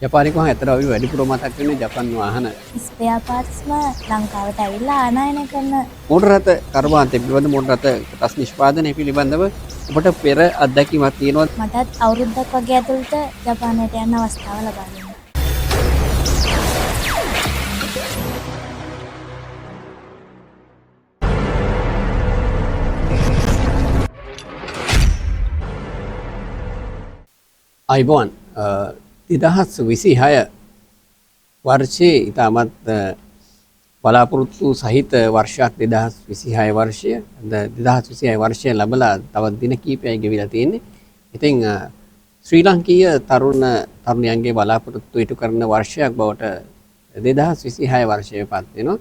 ජපානයේ කොහොම ඇත්තට අපි වැඩිපුර මතක් වෙන්නේ ජපන් වාහන ස්පෙයා පාර්ට්ස්ම ලංකාවට ඇවිල්ලා ආනයනය කරන මෝටර රථ කර්මාන්තය පිළිබඳ මෝටර රථ කොටස් නිෂ්පාදනය පිළිබඳව ඔබට පෙර අත්දැකීමක් තියෙනවා. මටත් අවුරුද්දක් වගේ ඇතුළත ජපානයට යන්න අවස්ථාව ලබා දුන්නා. අයිබෝන් 2026 වර්ෂයේ ඉතාමත් බලාපොරොත්තු සහිත වර්ෂයක් 2026 වර්ෂය. 2026 වර්ෂය ලැබලා තවත් දින කීපයයි ගෙවිලා තියෙන්නේ. ඉතින් ශ්‍රී ලංකීය තරුණ තරුණියන්ගේ බලාපොරොත්තු ඉටු කරන වර්ෂයක් බවට 2026 වර්ෂය පත් වෙනවා.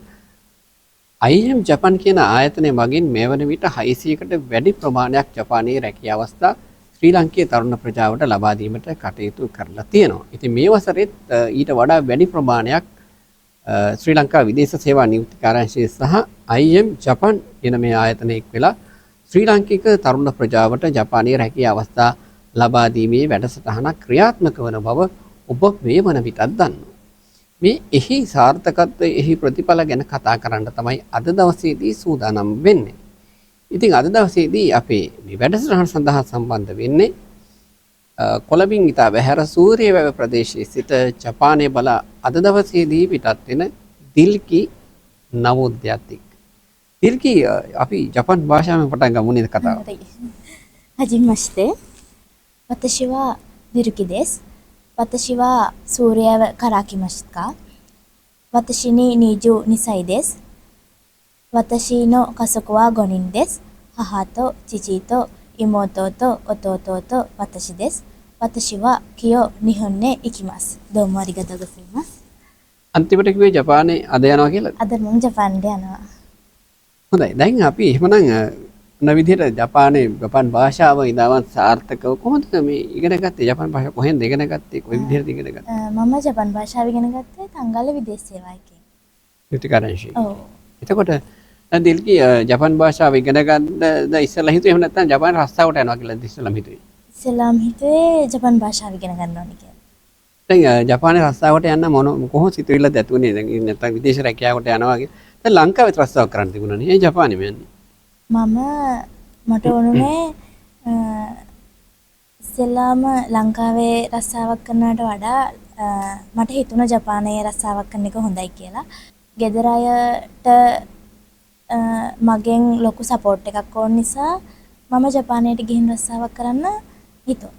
IM ජපන් කියන ආයතනය මගින් මේ වන විට 600කට වැඩි ප්‍රමාණයක් ජපානයේ රැකියා අවස්ථා ශ්‍රී ලංකයේ තරුණ ප්‍රජාවට ලබා දීමට කටයුතු කරලා තියෙනවා. ඉතින් මේ වසරෙත් ඊට වඩා වැඩි ප්‍රමාණයක් ශ්‍රී ලංකා විදේශ සේවා නියුක්ති කාර්යාංශය සහ IM ජපන් කියන මේ ආයතනය එක් වෙලා ශ්‍රී ලාංකික තරුණ ප්‍රජාවට ජපානයේ රැකියා අවස්ථා ලබා දීමේ වැඩසටහනක් ක්‍රියාත්මක වන බව ඔබ මේ වන විටත් දන්නවා. මේ එහි සාර්ථකත්වය එහි ප්‍රතිඵල ගැන කතා කරන්න තමයි අද දවසේදී සූදානම් වෙන්නේ. ඉතින් අද දවසේදී අපේ මේ වැඩසටහන සඳහා සම්බන්ධ වෙන්නේ කොළඹින් ඉතා බැහැර සූරියවැව ප්‍රදේශයේ සිට ජපානය බලා අද දවසේදී පිටත් වෙන දිල්කි නවෝදයත් එක්ක. දිල්කි අපි ජපන් භාෂාවෙන් පටන් ගමු නේද කතාව? はじめまして。私はデルキです。私はスーリアから来ました。私に22歳です。私の家族は5人です。母と父と妹と弟と私です。私は今日日本へ行きます。どうもありがとうございます。 අන්තිමට කිව්වේ ජපානයේ අද යනවා කියලා. අද මම ජපානට යනවා. හොඳයි. දැන් අපි එහෙමනම් මොන විදිහට ජපානයේ ජපාන් භාෂාව ඉතාමත් සාර්ථකව කොහොමද මේ ඉගෙන ගත්තේ? ජපාන් භාෂාව කොහෙන්ද ඉගෙන ගත්තේ? කොයි විදිහටද ඉගෙන ගත්තේ? මම ජපාන් භාෂාව ඉගෙන ගත්තේ තංගල්ල විදේශ සේවා එකෙන්. නියුක්ති කාර්යාංශයෙන්. ඔව්. එතකොට දැන් දිල්කි ජපාන් භාෂාව ඉගෙන ගන්නද ඉස්සෙල්ලා හිතුවේ, එහෙම නැත්නම් ජපාන රස්සාවට යනවා කියලාද ඉස්සෙල්ලාම හිතුවේ? ඉස්සෙල්ලාම හිතුවේ ජපාන් භාෂාව ඉගෙන ගන්න ඕනේ කියලා. දැන් ජපානයේ රස්සාවට යන්න මොන කොහොම සිතුවිල්ලද ඇති වුණේ? දැන් නැත්නම් විදේශ රැකියාවට යනවා වගේ. දැන් ලංකාවෙත් රස්සාවක් කරන්න තිබුණානේ. ඒ ජපානෙම යන්නේ. මට ඕනුනේ ඉස්සෙල්ලාම ලංකාවේ රස්සාවක් කරනවට වඩා මට හිතුණා ජපානයේ රස්සාවක් කරන එක හොඳයි කියලා. ගෙදර අයට මගෙන් ලොකු සපෝට් එකක් ඕන නිසා මම ජපානයට ගිහින් රස්සාවක් කරන්න හිතුවා.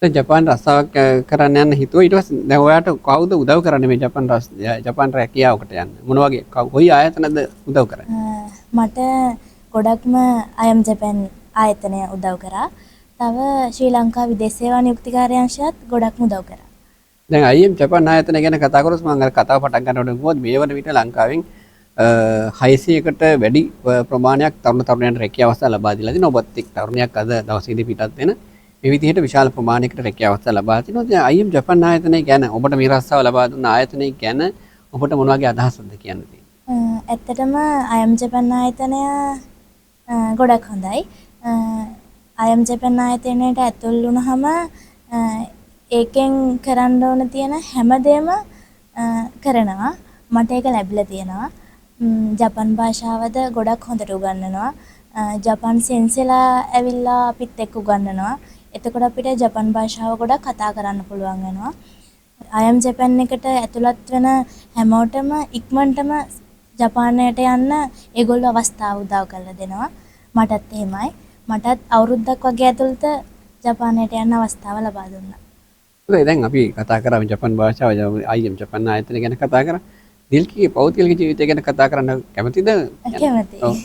දැන් ජපාන රස්සාවක් කරන්න යන්න හිතුවා. ඊට පස්සේ දැන් ඔයාට කවුද උදව් කරන්නේ මේ ජපාන් රැකියාවකට යන්න? මොන වගේ කොයි ආයතනද උදව් කරන්නේ? මට ගොඩක්ම අයම් ජපන් ආයතනය උදව් කරා. තව ශ්‍රී ලංකා විදේශ සේවා නියුක්ති කාර්යාංශයත් ගොඩක්ම උදව් කරා. දැන් අයම් ජපන් ආයතනය ගැන කතා කරොත් මම අර කතාව පටන් ගන්නකොට කිව්වොත් මේ වන විට ලංකාවෙන් 600කට වැඩි ප්‍රමාණයක් තරුණ තරුණියන්ට රැකියා අවස්ථා ලබා දීලා තිනවා. ඔබත් එක් තරුණියක් අද දවසේදී පිටත් වෙන මේ විදිහට විශාල ප්‍රමාණයකට රැකියා අවස්ථා ලබා තිනවා. දැන් අයම් ජපන් ආයතනය ගැන ඔබට මේ රස්සාව ලබා දුන්න ආයතනය ගැන ඔබට මොන වගේ අදහසක්ද කියන්න තියෙන්නේ? ඇත්තටම අයම් ජපන් ආයතනය ගොඩක් හොඳයි. අයම් ජපන් ආයතනයට ඇතුල් වුණාම ඒකෙන් කරන්න ඕන තියෙන හැමදේම කරනවා. මට ඒක ලැබිලා තියෙනවා. ජපන් භාෂාවද ගොඩක් හොඳට උගන්වනවා. ජපන් සෙන්සෙලා ඇවිල්ලා අපිත් එක්ක උගන්වනවා. එතකොට අපිට ජපන් භාෂාව ගොඩක් කතා කරන්න පුළුවන් වෙනවා. අයම් ජපන් එකට ඇතුළත් වෙන හැමෝටම ඉක්මනටම ජපානයට යන්න ඒගොල්ලෝ අවස්ථාව උදව් කරලා දෙනවා. මටත් එහෙමයි. මටත් අවුරුද්දක් වගේ ඇතුළත ජපානයට යන්න අවස්ථාව ලබා දුන්නා. හොඳයි, දැන් අපි කතා කරා ජපන් භාෂාව, අයම් ජපන් ආයතනය ගැන කතා කරා. දිල්කිගේ පෞද්ගලික ජීවිතය ගැන කතා කරන්න කැමතිද? කැමතියි. ඔව්.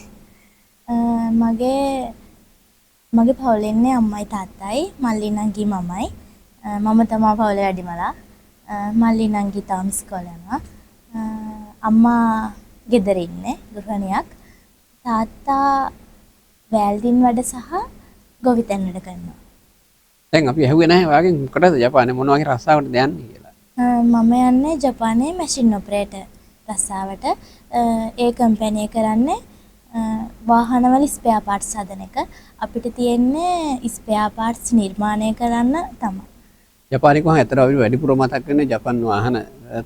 මගේ පවුලේ ඉන්නේ අම්මයි තාත්තයි, මල්ලි නංගි මමයි. මම තමා පවුලේ වැඩිමලා. මල්ලි නංගි තාම ඉස්කෝලේ යනවා. අම්මා ගෙදර ඉන්නේ ගෘහණියක්. තාත්තා වැල්ඩින් වැඩ සහ ගොවිතැන් වැඩ කරනවා. දැන් අපි ඇහුවේ නැහැ ඔයාගෙන් මොකටද ජපානයේ මොන වගේ රස්සාවකටද යන්නේ කියලා. මම යන්නේ ජපානයේ මැෂින් ඔපරේටර් රස්සාවට. ඒ කම්පැනි එක කරන්නේ වාහනවල ස්පෙයා පාර්ට්ස් හදන එක. අපිට තියෙන්නේ ස්පෙයා පාර්ට්ස් නිර්මාණය කරන්න තමයි. ජපානයේ කොහොම ඇත්තටම අපි වැඩිපුර මතක් වෙන්නේ ජපන් වාහන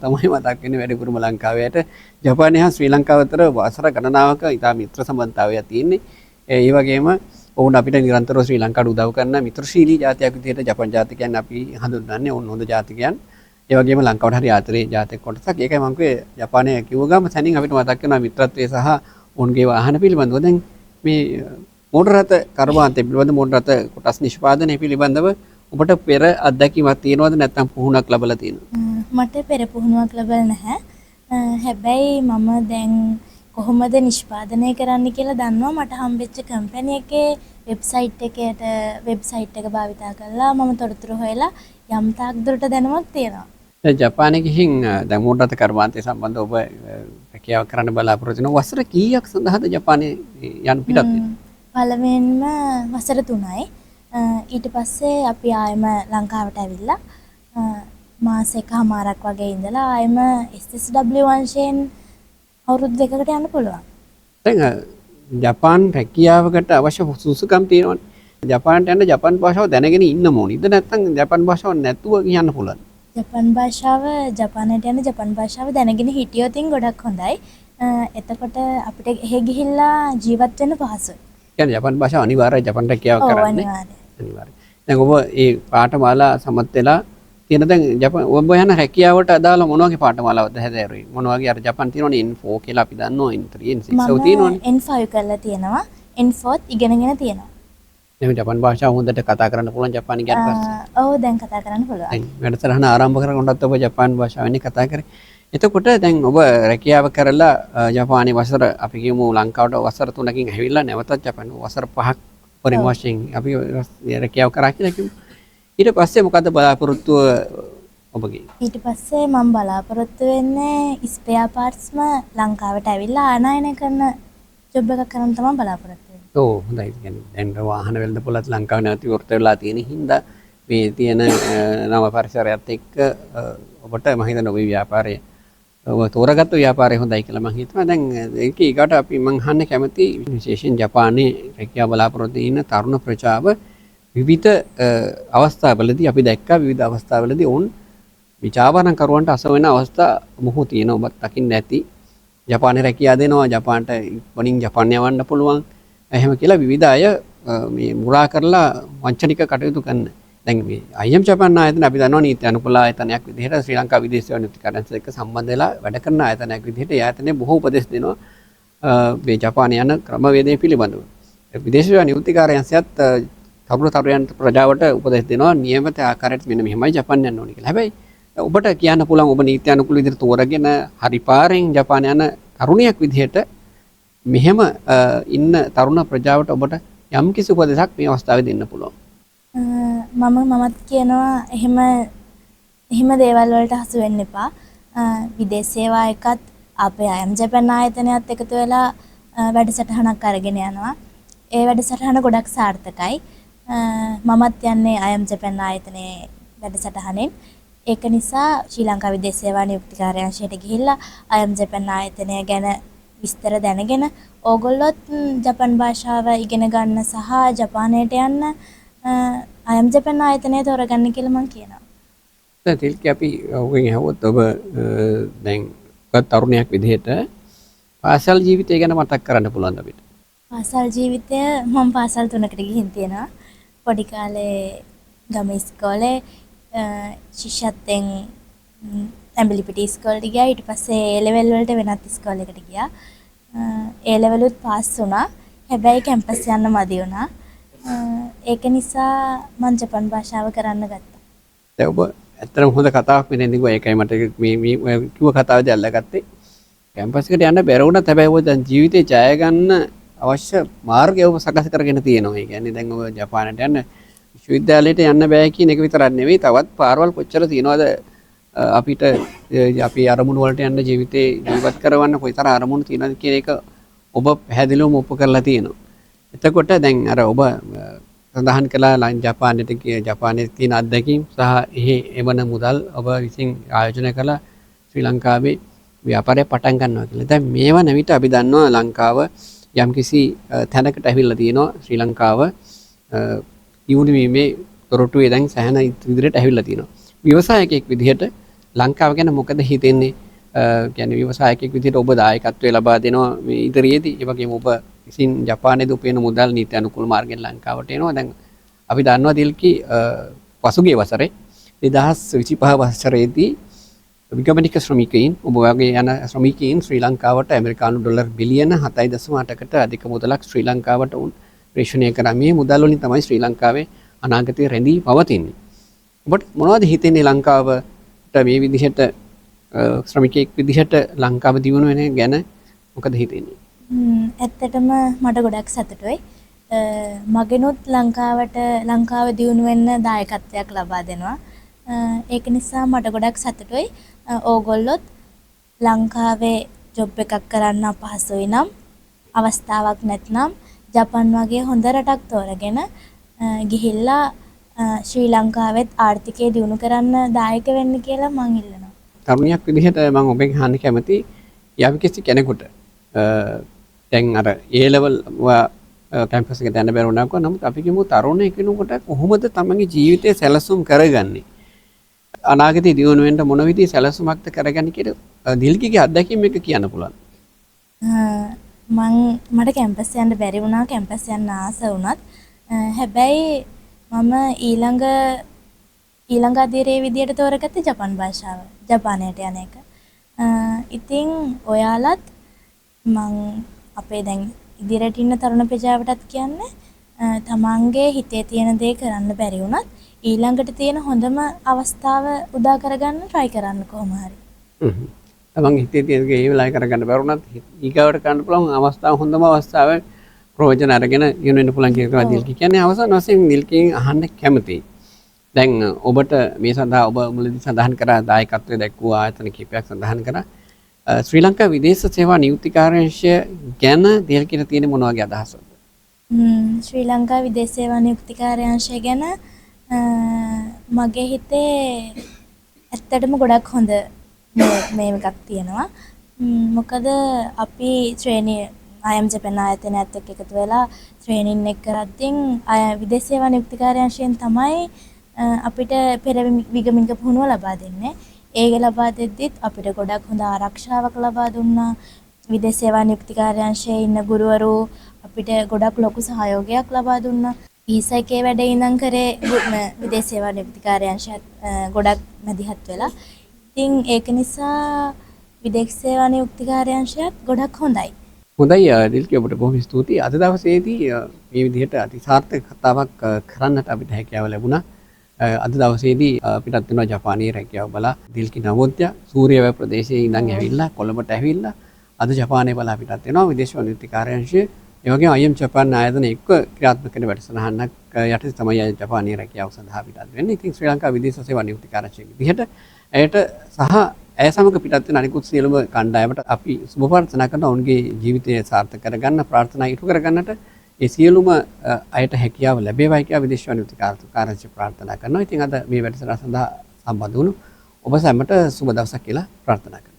තමයි මතක් වෙන්නේ වැඩිපුරම ලංකාවේට. ජපානය හා ශ්‍රී ලංකාව අතර වසර ගණනාවක ඉතා මිත්‍ර සම්බන්ධතාවයක් තියෙන්නේ. ඒ වගේම ඔවුන් අපිට නිරන්තරව ශ්‍රී ලංකාවට උදව් කරන මිත්‍රශීලී ජාතියක් විදිහට ජපන් ජාතිකයන් අපි හඳුන්වන්නේ. ඔවුන් හොඳ ජාතිකයන්. ඒ වගේම ලංකාවට හරි ආදරේ ජාතික කොටසක්. ඒකයි මම කිව්වේ ජපානය කිව්ව ගම සැනින් අපිට මතක් වෙනවා මිත්‍රත්වය සහ ඔවුන්ගේ වාහන පිළිබඳව. දැන් මේ මෝටර රථ කර්මාන්තය පිළිබඳ මෝටර රථ කොටස් නිෂ්පාදනය පිළිබඳව ඔබට පෙර අත්දැකීමක් තියෙනවද නැත්නම් පුහුණුවක් ලැබලා තියෙනවද? මට පෙර පුහුණුවක් ලැබලා නැහැ. හැබැයි මම දැන් කොහොමද නිෂ්පාදනය කරන්න කියලා දන්නවා. මට හම්බෙච්ච කම්පැනි එකේ වෙබ්සයිට් එක භාවිතා කරලා මම තොරතුරු හොයලා යම් තාක් දුරට දැනුමක් තියෙනවා. දැන් ජපානයේ ගිහින් දැන් මෝටර රථ කර්මාන්තය සම්බන්ධව ඔබ රැකියාව කරන්න බලාපොරොත්තු වෙනවා. වසර කීයක් සඳහාද ජපානයේ යන පිටත් වෙන්නේ? පළමුවෙන්ම වසර 3යි. ඊට පස්සේ අපි ආයෙම ලංකාවට ඇවිල්ලා මාස එකහමාරක් වගේ ඉඳලා ආයෙම SSW වංශයෙන් අවුරුදු දෙකකට යන්න පුළුවන්. දැන් ජපාන් රැකියාවකට අවශ්‍ය සුදුසුකම් තියෙනවනේ. ජපානට යන්න ජපන් භාෂාව දැනගෙන ඉන්න ඕනිද නැත්නම් ජපන් භාෂාව නැතුව කියන්න පුළුවන්ද? ජපන් භාෂාව ජපානයට යන්න ජපන් භාෂාව දැනගෙන හිටියොත් ගොඩක් හොඳයි. එතකොට අපිට එහෙ ගිහිල්ලා ජීවත් වෙන්න පහසුයි. කියන්නේ ජපන් භාෂාව අනිවාර්යයි ජපන් රැකියාව කරන්න. අනිවාර්යයි. අනිවාර්යයි. දැන් ඔබ මේ පාඨමාලා සමත් වෙලා තියෙන දැන් ජපන් ඔබ යන රැකියාවට අදාළ මොන වගේ පාඨමාලාවක්ද හැදෑරුවේ? මොන වගේ අර ජපන් තියෙනවනේ N4 කියලා අපි දන්නවා, N3 N6 ඔව් තියෙනවනේ. මම N5 කරලා තියෙනවා. N4 ඉගෙනගෙන තියෙනවා. දැන් ජපන් භාෂාව හොඳට කතා කරන්න පුළුවන් ජපානි ගියාට පස්සේ? ඔව් දැන් කතා කරන්න පුළුවන්. දැන් වැඩසටහන ආරම්භ කරනකොටත් ඔබ ජපාන් භාෂාවෙන් කතා කරේ. එතකොට දැන් ඔබ රැකියාව කරලා ජපානයේ වසර අපි කියමු ලංකාවට වසර 3කින් ඇවිල්ලා නැවතත් ජපාන වසර 5ක් පරිම වශයෙන් අපි රැකියාව කරා කියලා කිව්වු. ඊට පස්සේ මොකද්ද බලාපොරොත්තුව ඔබගේ? ඊට පස්සේ මම බලාපොරොත්තු වෙන්නේ ස්පෙයා පාර්ට්ස්ම ලංකාවට ඇවිල්ලා ආනයනය කරන ජොබ් එකක් කරන්න තමයි බලාපොරොත්තු වෙන්නේ. ඔව් හොඳයි. කියන්නේ දැන් වාහන වෙළඳපොළත් ලංකාවේ නැති විවෘත වෙලා තියෙන හින්දා මේ තියෙන නව පරිසරයත් එක්ක ඔබට මම හිතන්නේ ඔබේ ව්‍යාපාරය ඔබ තෝරාගත්ත ව්‍යාපාරය හොඳයි කියලා මම හිතනවා. දැන් ඒක ඊගාට අපි මං අහන්න කැමති විශේෂයෙන් ජපානයේ රැකියාව බලාපොරොත්තු ඉන්න තරුණ ප්‍රජාව විවිධ අවස්ථාවලදී අපි දැක්කා විවිධ අවස්ථාවලදී ඔවුන් විචාවරණ කරුවන්ට අස වෙන අවස්ථා මොහොත තියෙනවා. ඔබත් දකින්න ඇති. ජපානයේ රැකියාව දෙනවා, ජපානට ඉක්මනින් ජපාන් යවන්න පුළුවන්. එහෙම කියලා විවිධ අය මේ මුරා කරලා වංචනික කටයුතු කරන. දැන් මේ IM Japan ආයතන අපි දන්නවා නීති අනුකූල ආයතනයක් විදිහට ශ්‍රී ලංකා විදේශ සේවා නියුක්ති කාර්යාංශයත් එක්ක සම්බන්ධ වෙලා වැඩ කරන ආයතනයක් විදිහට ඒ ආයතනය බොහෝ උපදෙස් දෙනවා මේ ජපානය යන ක්‍රමවේදය පිළිබඳව. විදේශ සේවා නියුක්ති කාර්යාංශයත් තරුණ තරුණයන්ට ප්‍රජාවට උපදෙස් දෙනවා නියමිත ආකාරයට මෙන්න මෙහෙමයි ජපාන් යන්න ඕනේ කියලා. හැබැයි ඔබට කියන්න පුළුවන් ඔබ නීති අනුකූල විදිහට තෝරගෙන හරි පාරෙන් ජපාන යන තරුණියක් විදිහට මෙහෙම ඉන්න තරුණ ප්‍රජාවට ඔබට යම්කිසි උපදෙසක් මේ අවස්ථාවේ දෙන්න පුළුවන්. මමත් කියනවා එහෙම දේවල් වලට හසු වෙන්න එපා. විදේශ සේවා එකත් අපේ IM Japan ආයතනයත් එකතු වෙලා වැඩසටහනක් අරගෙන යනවා. ඒ වැඩසටහන ගොඩක් සාර්ථකයි. මමත් යන්නේ IM Japan ආයතනයේ වැඩසටහනෙන්. ඒක නිසා ශ්‍රී ලංකා විදේශ සේවා නියුක්ති කාර්යාංශයට ගිහිල්ලා IM Japan ආයතනය ගැන විස්තර දැනගෙන ඕගොල්ලොත් ජපන් භාෂාව ඉගෙන ගන්න සහ ජපානයට යන්න IM Japan ආයතනය තෝරගන්න කියලා මං කියනවා. දැන් තිල්කි අපි ඔබගෙන් ඇහුවොත් ඔබ දැන් තරුණයෙක් විදිහට පාසල් ජීවිතය ගැන මතක් කරන්න පුළුවන්ද අපිට? පාසල් ජීවිතය මම පාසල් 3කට ගිහින් තියෙනවා. පොඩි කාලේ ගම ඉස්කෝලේ ශිෂ්‍යත්වයෙන් ඇඹිලිපිටි ඉස්කෝලේට ගියා. ඊට පස්සේ ඒ ලෙවල් වලට වෙනත් ඉස්කෝලේකට ගියා. ඒ ලෙවලුත් පාස් වුණා. හැබැයි කැම්පස් යන්න මදි වුණා. ඒක නිසා මං ජපන් භාෂාව කරන්න ගත්තා. දැන් ඔබ ඇත්තටම හොඳ කතාවක් මෙතෙන්දී කිව්වා. ඒකයි මට මේ මේ කිව්ව කතාවේදී අල්ලගත්තේ. කැම්පස් එකට යන්න බැර වුණත් හැබැයි ඔබ දැන් ජීවිතේ ජය ගන්න අවශ්‍ය මාර්ගය ඔබ සකස් කරගෙන තියෙනවා. ඒ කියන්නේ දැන් ඔබ ජපානට යන්න විශ්වවිද්‍යාලයට යන්න බෑ කියන එක විතරක් නෙවෙයි, තවත් පාරවල් කොච්චර තියෙනවද අපිට අපි අරමුණු වලට යන්න ජීවිතේ ජීවත් කරවන්න කොයිතරම් අරමුණු තියෙනවද කියන එක ඔබ පැහැදිලිවම ඔප්පු කරලා තියෙනවා. එතකොට දැන් අර ඔබ සඳහන් කළා ජපානයට ගිය ජපානයේ තියෙන අත්දැකීම් සහ එහි එවන මුදල් ඔබ විසින් ආයෝජනය කළා ශ්‍රී ලංකාවේ ව්‍යාපාරය පටන් ගන්නවා කියලා. දැන් මේ වන විට අපි දන්නවා ලංකාව යම්කිසි තැනකට ඇවිල්ලා තියෙනවා. ශ්‍රී ලංකාව දියුණු වීමේ දොරටුවේ දැන් සෑහෙන ඉදිරියට ඇවිල්ලා තියෙනවා. ව්‍යවසායකයෙක් විදිහට ලංකාව ගැන මොකද හිතෙන්නේ? කියන්නේ ව්‍යවසායකයෙක් විදිහට ඔබ දායකත්වය ලබා දෙනවා මේ ඉදිරියේදී. ඒ වගේම ඔබ විසින් ජපානයේදී උපයන මුදල් නීති අනුකූල මාර්ගයෙන් ලංකාවට එනවා. දැන් අපි දන්නවා දිල්කි, පසුගිය වසරේ 2025 වසරේදී විගමනික ශ්‍රමිකයින්, ඔබ වගේ යන ශ්‍රමිකයින් ශ්‍රී ලංකාවට ඇමරිකානු ඩොලර් බිලියන 7.8කට අධික මුදලක් ශ්‍රී ලංකාවට උන් ප්‍රේෂණය කරා. මේ මුදල් වලින් තමයි ශ්‍රී ලංකාවේ අනාගතය රැඳී පවතින්නේ. ඔබට මොනවද හිතෙන්නේ ලංකාවට මේ විදිහට ශ්‍රමිකයෙක් විදිහට ලංකාව දියුණු වෙන ගැන මොකද හිතෙන්නේ? ඇත්තටම මට ගොඩක් සතුටුයි. මගෙනුත් ලංකාවට ලංකාව දියුණු වෙන්න දායකත්වයක් ලබා දෙනවා. ඒක නිසා මට ගොඩක් සතුටුයි. ඕගොල්ලොත් ලංකාවේ ජොබ් එකක් කරන්න අපහසුයි නම්, අවස්ථාවක් නැත්නම්, ජපන් වගේ හොඳ රටක් තෝරගෙන ගිහිල්ලා ශ්‍රී ලංකාවෙත් ආර්ථිකය දියුණු කරන්න දායක වෙන්න කියලා මං ඉල්ලනවා. තරුණියක් විදිහට මම ඔබෙන් අහන්න කැමති, යම් කිසි කෙනෙකුට දැන් අර ඒ ලෙවල් කැම්පස් එකට යන්න බැරි වුණා කිව්වා. නමුත් අපි කියමු තරුණයෙක් වෙනකොට කොහොමද තමන්ගේ ජීවිතය සැලසුම් කරගන්නේ? අනාගතේ දියුණු වෙන්න මොන විදිහේ සැලසුමක්ද කරගන්නේ කියලා දිල්කිගේ අත්දැකීම් එක කියන්න පුළුවන්. මං මට කැම්පස් යන්න බැරි වුණා, කැම්පස් යන්න ආස වුණත්. හැබැයි මම ඊළඟ ඊළඟ අදියරේ විදියට තෝරගත්තේ ජපන් භාෂාව. ජපානයට යන එක. ඉතින් ඔයාලත්, මං අපේ දැන් ඉදිරියට ඉන්න තරුණ ප්‍රජාවටත් කියන්නේ, තමන්ගේ හිතේ තියෙන දේ කරන්න බැරි වුණත් ඊළඟට තියෙන හොඳම අවස්ථාව උදා කරගන්න try කරන්න කොහොම හරි. තමන්ගේ හිතේ තියෙන දේ ඒ වෙලාවේ කරගන්න බැරි වුණත් ඊගාවට කරන්න පුළුවන් අවස්ථාව, හොඳම අවස්ථාව ප්‍රයෝජන අරගෙන දියුණු වෙන්න පුළුවන් කියන එක දිල්කි කියන්නේ. අවසාන වශයෙන් දිල්කින් අහන්න කැමතියි. දැන් ඔබට මේ සඳහා ඔබ මුලදී සඳහන් කරා දායකත්වය දැක්වූ ආයතන කිහිපයක් සඳහන් කරා. ශ්‍රී ලංකා විදේශ සේවා නියුක්ති කාර්යාංශය ගැන දිල්කිට තියෙන මොන වගේ අදහසක්ද? ශ්‍රී ලංකා විදේශ සේවා නියුක්ති කාර්යාංශය ගැන මගේ හිතේ ඇත්තටම ගොඩක් හොඳ මේ එකක් තියෙනවා. මොකද අපි ට්‍රේනි අයම් ජපන් ආයතනයත් එක්ක එකතු වෙලා ට්‍රේනින් එක කරද්දී අය විදේශ සේවා නියුක්ති කාර්යාංශයෙන් තමයි අපිට පෙර විගමනික පුහුණුව ලබා දෙන්නේ. ඒක ලබා දෙද්දිත් අපිට ගොඩක් හොඳ ආරක්ෂාවක් ලබා දුන්නා. විදේශ සේවා නියුක්ති කාර්යාංශයේ ඉන්න ගුරුවරු අපිට ගොඩක් ලොකු සහයෝගයක් ලබා දුන්නා. වීසා එකේ වැඩේ ඉඳන් කරේ විදේශ සේවා නියුක්ති කාර්යාංශයත් ගොඩක් මැදිහත් වෙලා. ඉතින් ඒක නිසා විදේශ සේවා නියුක්ති කාර්යාංශයත් ගොඩක් හොඳයි. හොඳයි දිල්කි, ඔබට බොහොම ස්තුතියි. අද දවසේදී මේ විදිහට අති සාර්ථක කතාවක් කරන්නට අපිට හැකියාව ලැබුණා. අද දවසේදී පිටත් වෙනවා ජපානයේ රැකියාව බලා දිල්කි නවෝද්‍ය සූර්යවැව ප්‍රදේශයේ ඉඳන් ඇවිල්ලා කොළඹට ඇවිල්ලා අද ජපානයේ බලා පිටත් වෙනවා විදේශ නියුක්ති කාර්යාංශය. ඒ වගේම අයිඑම් ජපාන් ආයතන එක්ක ක්‍රියාත්මක වෙන වැඩසටහනක් යටතේ තමයි අය ජපානයේ රැකියාව සඳහා පිටත් වෙන්නේ. ඉතින් ශ්‍රී ලංකා විදේශ සේවා නියුක්ති කාර්යාංශයේ විදිහට ඇයට සහ ඇය සමග පිටත් වෙන අනිකුත් සියලුම කණ්ඩායමට අපි සුබ ප්‍රාර්ථනා කරනවා. ඔවුන්ගේ ජීවිතය සාර්ථක කරගන්න, ප්‍රාර්ථනා ඉටු කරගන්නට ඒ සියලුම අයට හැකියාව ලැබේවායි කියලා විදේශ නියුක්ති කාර්යාංශය ප්‍රාර්ථනා කරනවා. ඉතින් අද මේ වැඩසටහන සඳහා සම්බන්ධ වුණු ඔබ සැමට සුබ දවසක් කියලා ප්‍රාර්ථනා කරනවා.